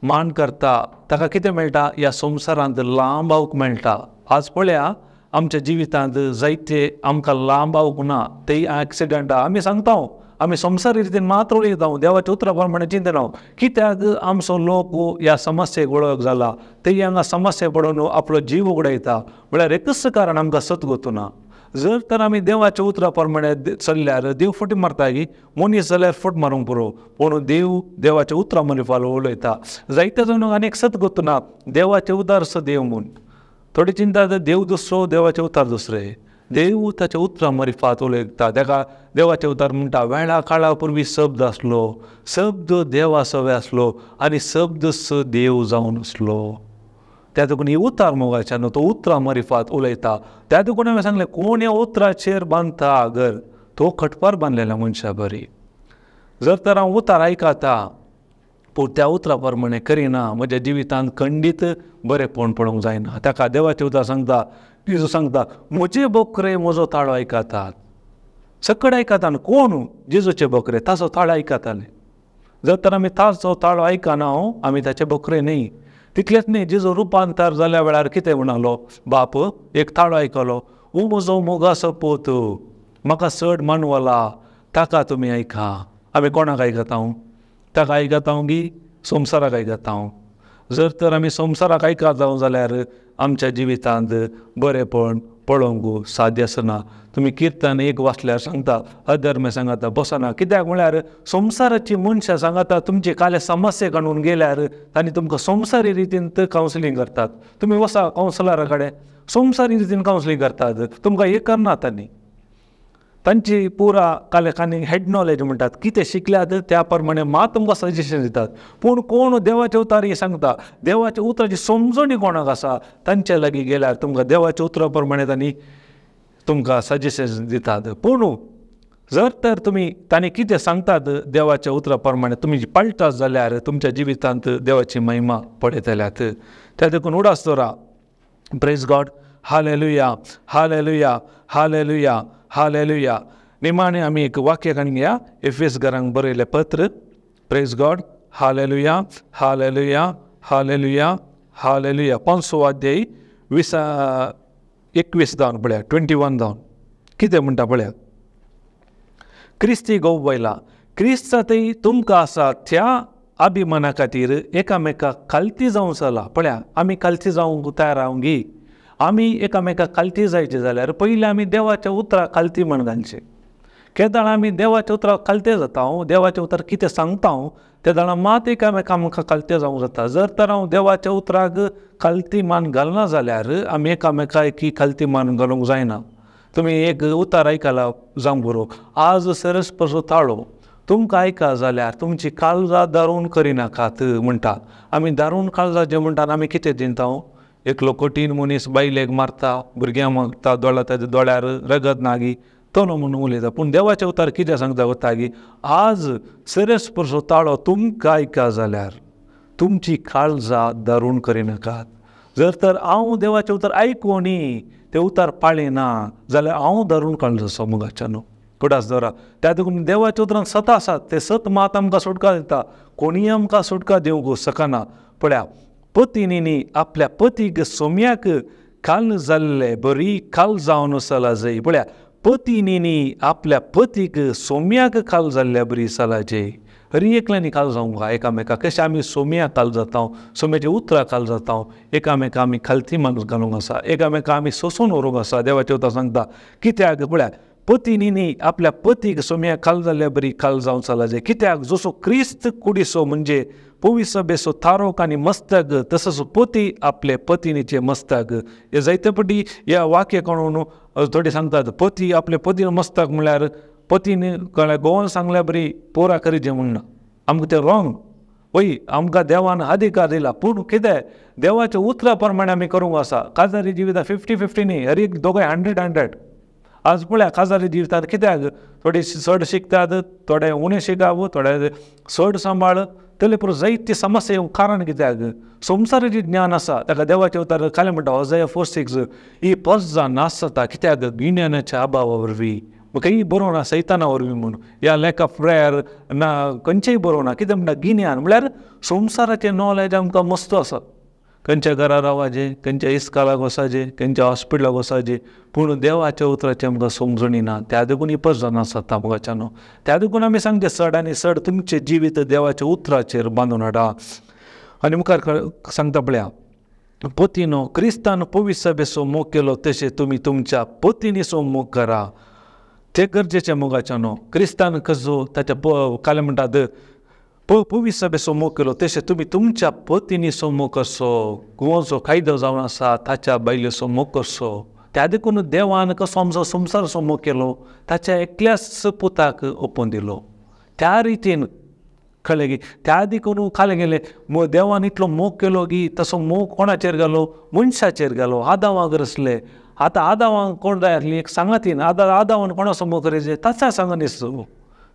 मान करता ताका कितें मेळटा, ह्या संवसारांत लांब आवक मेळटा. आज पळया आमच्या जिवितांत जायते आमकां लांब आवक ना, तेय एक्सिडंटा आमी सांगता, आमी संवसारी रितीन मात्र उलयता, देवाच्या उतरा प्रमाणे चिंतना. कित्याक आमचो लोक ह्या समस्येक वळख जाला, तेय हांगा समस्या पडून आपलो जीव उगडायता. म्हळ्यार एकूच कारण आमकां सत गोतुना. जर तर आमी देवाच्या उतरा प्रमाणे चल्ल्यार देव फटी मारता की मनीस जाल्यार फट मारूंक पुरो, पूण देव देवाच्या उतरा मरे उलयता. जायते जाण आनी एक सत गोतुना देवाचें उतार स देव म्हूण. थोडी चिंता देव दुसरो, देवाचें उतार दुसरे. देव ताच्या उतरां मरिफात उलयता. ताका देवाचें उतार म्हणटा वेळा काळा पुर्वी शब्द आसलो, शब्द देवा सवे आसलो आनी शब्द स देव जावन आसलो. त्या देखून ही उतार मोगाच्या न्हू, तो उतरां मरिफात उलयता. त्या देखून हांवें सांगलें कोण ह्या उतराचेर बांदता घर तो खटपार बांदलेल्या मनशा बरी. जर तर हांव उतार आयकता पूण त्या उतरा प्रमाणे करिना, म्हज्या जिवितांत खंडीत बरेपण पळोवंक जायना. ताका देवाचें उतर सांगता, जेजू सांगता म्हजे बोकरे म्हजो ताळो आयकतात. सकड आयकता कोण जेजूचे बोकरे ताचो ताळो आयकताले. जर तर आमी ताचो ताळो आयकना आमी ताचे बोकरे न्ही. तितलेंच न्ही, जेजू रुपांतर जाल्या वेळार कितें म्हणालो, बाप एक ताळो आयकलो, ओ म्हजो मोगाचो पूत म्हाका चड मानवला ताका तुमी आयका. आमी कोणाक आयकता? ताका आयकता गी संवसाराक आयकता? जर तर आमी संवसाराक आयकता जाल्यार आमच्या जिवितांत बरेपण पळोवंक साध्य आसना. तुमी किर्तन एक वाचल्यार सांगता अधर्म सांगता बसना. कित्याक म्हळ्यार संवसाराची मनशां सांगता तुमचे काले समस्या काडून गेल्यार तांणी तुमकां संवसारी रितीन कावन्सिलींग करतात. तुमी वसा कावन्सिलरा कडेन, संवसारी रितीन कावन्सिलींग करतात, तुमकां हें करना. तांणी तांची पुरा काले कानी हेड नॉलेज म्हणटात, कितें शिकल्यात त्या प्रमाणे मात तुमकां सजेशन दितात. पूण कोण देवाचे उतार हें सांगता, देवाच्या उतराची समजणी कोणाक आसा तांचे लागीं गेल्यार तुमकां देवाच्या उतरा प्रमाणे तांणी तुमकां सजेशन दितात. पूण जर तर तुमी तांणी कितें सांगतात देवाच्या उतरा प्रमाणे तुमी पाळटात जाल्यार तुमच्या जिवितांत देवाची महिमा पळयतल्यात. त्या देखून उडास दवरा. Praise God, hallelujah, hallelujah, hallelujah, hallelujah. निमाणें आमी एक वाक्य काडून घेया, एफेस घरांक बरयलें पत्र. Praise God, hallelujah, hallelujah, hallelujah, hallelujah. 5 अध्याय 21 जावन पळया, 21 जावन कितें म्हणटा पळया. क्रिस्ती गोव वयला क्रिस्तांतय तुमकां आसा त्या अभिमाना खातीर एकामेकाक खालती जावंक चला. पळया आमी खालती जावंक तयार आहों गी. आमी एकामेकाक खालती जायचे जाल्यार पयलीं आमी देवाच्या उतराक खालती म्हण घालचें. केदाळ आमी देवाच्या उतराक खालते जाता, देवाचें उतर कितें सांगता ते जाणा मात एकामेका आमकां खालते जावंक जाता. जर तर हांव देवाच्या उतराक खालती मान घालना जाल्यार आमी एकामेकाक खालती मान घालूंक जायना. तुमी एक उतार आयकला जावंक बरो, आज सरस पसो ताळो तुमकां आयका जाल्यार तुमची काळजां दारून करिनाकात म्हणटा. आमी दारून काळजां जें म्हणटात आमी कितें चिंता, एकलो कठीण मनीस बायलेक मारता, भुरग्यांक मारता, दोळ्या ताच्या दोळ्यार रगत नागी तो न्हू म्हणून उलयता. पूण देवाचें उतार कितें सांगता वता की आज सरस परसो ताळो तुमकां आयका जाल्यार तुमची काळजां दारून करिनाकात. जर तर हांव देवाचें उतर आयकूं न्ही तें उतार पाळिना जाल्यार हांव दारून काळजाचो मोगाच्या न्हू. कुडास दवरा. त्या देखून देवाच्या उतरान सत आसात, ते सत मात आमकां सुटका दिता, कोणीय आमकां सुटका दिवंक शकना. पळया पतिनीनी आपल्या पतीक सोम्याक काल जाल्ले बरी काल जावन चला जाय. पळया पतिनीनी आपल्या पतीक सोम्याक काल जाल्ल्या बरी चला जाय. हरी एकल्यांनी काल जावंक एकामेका कशें आमी सोम्या काल जाता, सोम्याच्या उतरां काल जाता, एकामेका आमी खालती मानूस घालूंक आसा, एकामेका आमी सोंसून व्हरूंक आसा. देवाचें उतर सांगता कित्याक पळया पतीनी आपल्या पतीक सोम्या काल जाल्ल्या बरी काल जावन चलाजे. कित्याक जसो क्रिस्त कुडीचो म्हणजे पवित्र सभेचो थारोक आनी मस्तक तसोच पती आपले पतिनीचे मस्तक. हे जायते पटी ह्या वाक्य कोण थोडे सांगतात पती आपले पतीन मस्तक म्हणल्यार पतीन कळ्ळें गोवन सांगल्या बरी पोरा करीचे म्हणना. आमकां तें रॉंग. वय आमकां देवान अधिकार दिला, पूण कितें देवाच्या उतरा प्रमाणे आमी करूंक आसा. काजारी जिवितां 50-50 न्ही, हर एक दोगांय 100-100. आज पळया काजारी जिवितांत कित्याक थोडे चड शिकतात, थोडे उणें शिकाप, थोडे चड सांबाळ, तेले पुरो जायती समस्या येवंक कारण कित्याक संवसाराचें ज्ञान आसा ताका देवाचें उतर कालें म्हणटा होजया 4:6 ही पजा नासता कित्याक गिन्यानाच्या अभावा वरवीं. खंय बरोवना सैताना वरवीं म्हूण ह्या लॅक ऑफ प्रेयर ना खंयचेय बरोवना. कितें म्हणटा गिन्यान म्हणल्यार संवसाराचें नॉलेज आमकां मस्त आसा. खंयच्या घरा रावाचें, खंयच्या इस्कालाक वचाचें, खंयच्या हॉस्पिटलाक वचाचें, पूण देवाच्या उतराचें आमकां समजणी ना. त्या देखून ही पजा नासता मोगाच्यानो. त्या देखून आमी सांगचें चड आनी चड तुमचें जिवीत देवाच्या उतराचेर बांदून हाडा. आनी मुखार सांगता पळया पतीनो क्रिस्तान पवित्र सभेचो मोग केलो तशें तुमी तुमच्या पतीनीचो मोग करा. ते गरजेचें मोगाच्यानो. क्रिस्तान कसो ताच्या कालें म्हणटात पवित्र सभेचो मोग केलो तशें तुमी तुमच्या पतीनीचो मोग करचो. गोवचो कायदो जावन आसा ताच्या बायलेचो मोग करचो. त्या देखून देवान कसो आमचो संवसाराचो मोग केलो ताच्या एकल्याच पुताक ओपून दिलो. त्या रितीन कळ्ळें की त्या देखून खालें गेलें देवान इतलो मोग केलो की तसो मोग कोणाचेर घालो मनशाचेर घालो. आदावाक रसले. आतां आदावांक कोण जाय आसली एक सांगातीन आदावान कोणाचो मोग करायचें ताच्या सांगात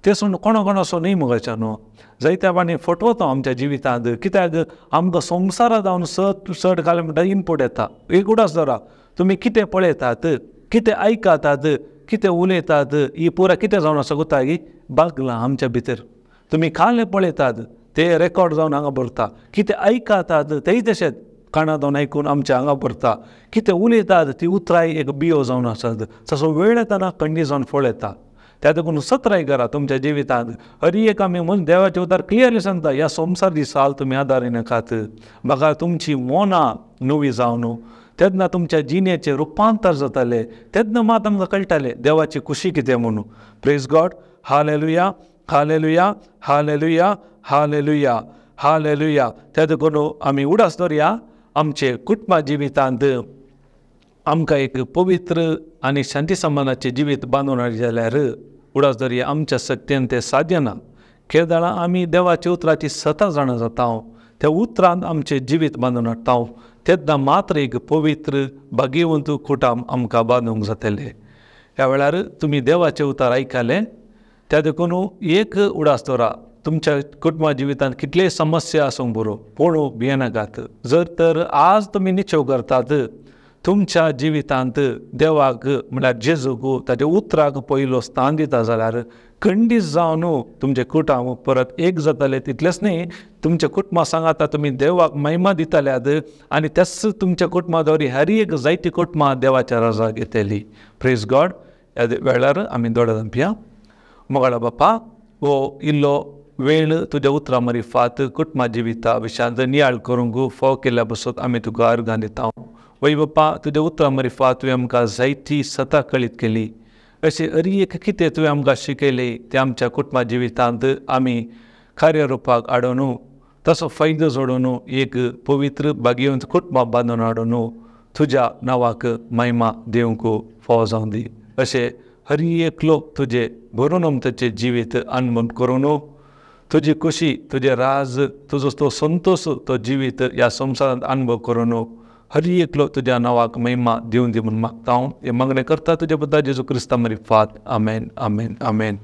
ते सोडून कोणा कोणाचो न्ही मोगाच्यानो. जायत्या पाणी फटवता आमच्या जिवितांत कित्याक आमकां संवसारा जावन चड चड घालें म्हणटा इनपूट येता. एक उडास दवरा तुमी कितें पळयतात, कितें आयकतात, कितें उलयतात, ही पुरा कितें जावन आसा कोता की बागलां आमच्या भितर. तुमी खालें पळयतात ते रेकॉर्ड जावन हांगा भरता, कितें आयकतात तेय तशेंच कानां जावन आयकून आमच्या हांगा भरता, कितें उलयतात ती उतराय एक बियो जावन आसात तसो वेळ येताना कंडी जावन फळ येता. त्या देखून सत्राय करा तुमच्या जिवितांत. हर एक आमी म्हूण देवाचें उतर क्लियरली सांगता ह्या संवसार साल तुमी आदार नाकात, म्हाका तुमची मनां नवी जावन तेन्ना तुमच्या जिणेचें रुपांतर जातालें तेन्ना मात आमकां कळटालें देवाची खुशी कितें म्हणून. Praise God. Hallelujah, hallelujah, hallelujah, hallelujah, hallelujah. त्या देखून आमी उडास दवरया आमचे कुटुंबा जिवितांत आमकां एक पवित्र आनी शांती समानाचें जिवीत बांदून हाडलें जाल्यार उडास दवरया आमच्या शक्तीन तें साध्य ना. केदळां आमी देवाच्या उतराची सता जाणा जाता, त्या उतरान आमचें जिवीत बांदून हाडटा तेन्ना मात्र एक पवित्र भाग्यवंत कुटाम आमकां बांदूंक जातलें. ह्या वेळार तुमी देवाचें उतर आयकलें त्या देखून एक उडास दवरा तुमच्या कुटुंबा जिवितांत कितलेय समस्या आसूंक बरो पूण भियेनाकात. जर तर आज तुमी निश्चय करतात तुमच्या जिवितांत देवाक म्हळ्यार जेजूक ताच्या उतराक पयलो स्थान दिता जाल्यार खंडीत जावन तुमचें कुटुंब परत एक जातालें. तितलेंच न्ही तुमच्या कुटुंबा सांगाता तुमी देवाक महिमा दिताल्यात आनी त्याच तुमच्या कुटुंबा दवरी हर एक जायती कुटुंबां देवाच्या राजाक येतली. Praise God. ह्या वेळार आमी दोळे धांपया. मोगाळा बापा, हो इल्लो वेळ तुज्या उतरां मारिफात कुटुंबा जिविता विशांत नियाळ करूंक फाव केल्ल्या बसत आमी तुका अर्गां दिता. वय बापा, तुज्या उतरां मारिफात तुवें आमकां जायती सता कळीत केली. अशें हर एक कितें तुवें आमकां शिकयलें तें आमच्या कुटुंबा जिवितांत आमी कार्यरुपाक हाडून तसो फायदो जोडून एक पवित्र भाग्यवंत कुटुंबा बांदून हाडून तुज्या नांवाक महिमा दिवंक फावो जावं दी. अशें हर एकलो तुजें भरून ताचें जिवीत अनमन करून तुजी खुशी, तुजें राज, तुजो तो संतोश, तो जिवीत ह्या संवसारांत अनुभव करून हर एकलो तुज्या नांवाक महिमा दिवन दी म्हूण मागता हांव. हें मागणें करता तुज्या पुता जेजू क्रिस्ता मारिफात. आमेन, आमेन, आमेन.